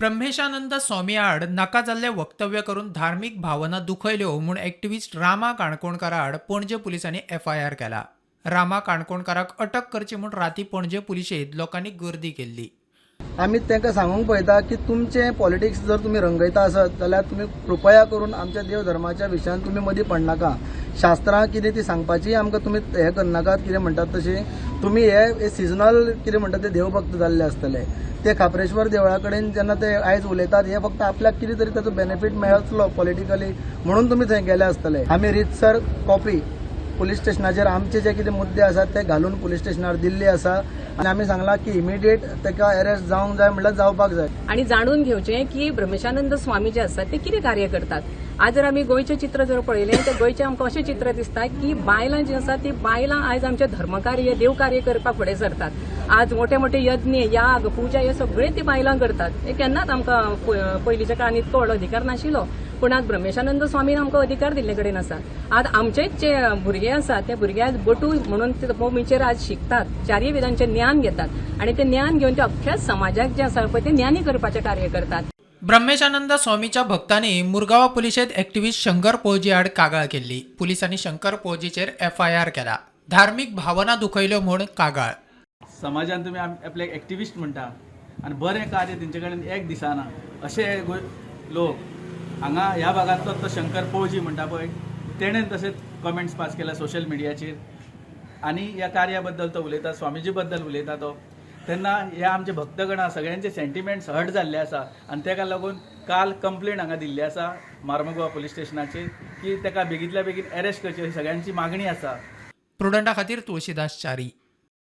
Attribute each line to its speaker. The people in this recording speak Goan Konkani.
Speaker 1: ब्रह्मेशानंद स्वामी आड नाका जाल्लें वक्तव्य करून धार्मीक भावना दुखयल्यो म्हूण एक्टिविस्ट रामा काणकोणकारा आड पणजे पुलिसांनी एफआयआर केला. रामा काणकोणकाराक अटक करची म्हूण राती पणजे पुलिशेंत लोकांनी गर्दी केल्ली.
Speaker 2: आमी तांकां सांगूंक पळयता की तुमचें पॉलिटिक्स जर तुमी रंगयता आसत जाल्यार तुमी कृपया करून आमच्या देव धर्माच्या विशयान तुमी मदीं पडनाका. शास्त्रां कितें ती सांगपाची आमकां तुमी हें करनाकात. कितें म्हणटात तशें तुमी हे सिजनल कितें म्हणटात ते देवभक्त जाल्ले आसतले. ते खाप्रेश्वर देवळा कडेन जेन्ना ते आयज उलयतात, हे फक्त आपल्याक कितें तरी ताचो बेनिफीट मेळटलो पॉलिटिकली म्हणून तुमी थंय गेले आसतले. आमी रितसर कॉपी पुलीस स्टेशनाचेर आमचे जे कितें मुद्दे आसात ते घालून पुलीस स्टेशनार दिल्ली आसा आनी आमी सांगलां की इमिडिएट ताका अरेस्ट जावंक जाय, म्हणल्यार जावपाक जाय.
Speaker 3: आणि जाणून घेवचें की ब्रह्मेशानंद स्वामी जे आसात ते कितें कार्य करतात. आज जर आमी गोंयचें चित्र जर पळयलें तर गोंयचें आमकां अशें चित्र दिसता की बायलां जीं आसात ती बायलां आयज आमचें धर्मकार्य, देवकार्य करपाक फुडें सरतात. आज मोठे मोठे यज्ञ, याग, पुजा हे सगळे ती बायलां करतात. हे केन्नाच आमकां पयलींच्या काळान इतको व्हडलो अधिकार नाशिल्लो, पूण आज ब्रह्मेशानंद स्वामीन आमकां अधिकार दिल्ले कडेन आसा. आज आमचेच जे भुरगे आसात ते भुरगे आज बटू म्हणून ते तपोभूमीचेर आज शिकतात, चारय वेदांचें ज्ञान घेतात आनी ते ज्ञान घेवन ते अख्ख्या समाजाक जे आसा पळय ते ज्ञानी करपाचें कार्य करतात.
Speaker 1: ब्रह्मेशानंद स्वामीच्या भक्तांनी मुरगांव पुलिशेंत एक्टिविस्ट शंकर पोळजी आड कागाळ केल्ली. पुलिसांनी शंकर पोळजीचेर एफआयआर केला. धार्मीक भावना दुखयल्यो म्हूण कागाळ.
Speaker 4: समाजान तुमी आपल्याक एक्टिविस्ट म्हणटा आनी बरें कार्य तेंचे कडेन एक दिसना अशे लोक हांगा ह्या भागांतलो तो शंकर पोळजी म्हणटा पळय, तेणेन तशेंच कमेंट्स पास केल्या सोशल मिडियाचेर आनी ह्या कार्या बद्दल तो उलयता, स्वामीजी बद्दल उलयता तो. तेन्ना ह्या आमच्या भक्तगणा सगळ्यांचे सेंटिमेंट्स हर्ट जाल्ले आसा आनी तेका लागून काल कंप्लेन हांगा दिल्ली आसा मार्मगोवा पुलीस स्टेशनाचेर की तेका बेगींतल्या बेगीन अरेस्ट करची अशी सगळ्यांची मागणी आसा.
Speaker 1: प्रुडंटा खातीर तुळशीदास च्यारी.